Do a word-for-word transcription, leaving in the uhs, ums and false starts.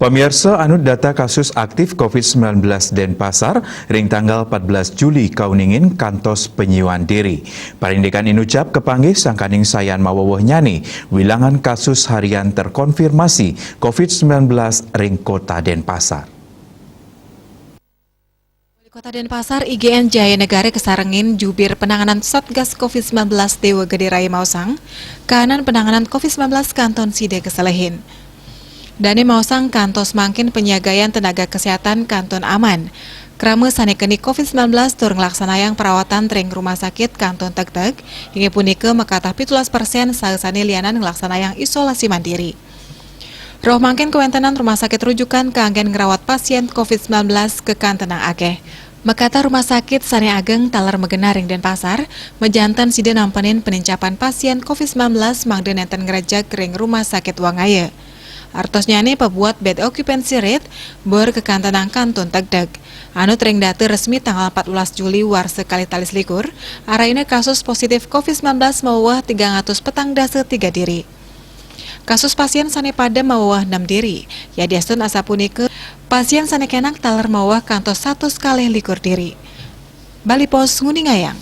Pamirsa, anut data kasus aktif covid sembilan belas Denpasar ring tanggal empat belas Juli kauningin kantos penyiuan diri. Parindikan inucap kapanggih sangkaning sayan mawewehnyane, wilangan kasus harian terkonfirmasi covid sembilan belas ring Kota Denpasar. Wali Kota Denpasar I G N Jaya Negara kasarengin Jubir Penanganan Satgas covid sembilan belas Dewa Gede Rai maosang, kahanan penanganan covid sembilan belas kanton sida kaselehin. Dane maosang kantos mangkin penyiagayan tenaga kesehatan kanton aman. Krama sane keni covid sembilan belas tur nglaksanayang perawatan ring rumah sakit kanton tegteg, inggih punika makatah pitulas persen saha sane lianan nglaksanayang isolasi mandiri. Roh mangkin kawentenan rumah sakit rujukan kanggen ngrawat pasien covid sembilan belas kakantenang akeh. Makatah rumah sakit sane ageng taler magenah ring Denpasar, majanten sida nampenin penincapan pasien covid sembilan belas mangda nenten ngrejek ring rumah sakit Wangaya. Artosnyane pabuat bed occupancy rate bor kakantenang kanton tegteg. Anut ring data resmi tanggal empat belas Juli warsa kalih tali selikur, arahina kasus positif covid sembilan belas maweweh tigang atus petang dasa tiga diri. Kasus pasien sane padem maweweh nem diri, yadiastun asapunika, pasien sane kenak taler maweweh kantos satus kalih likur diri. Bali Post nguningayang.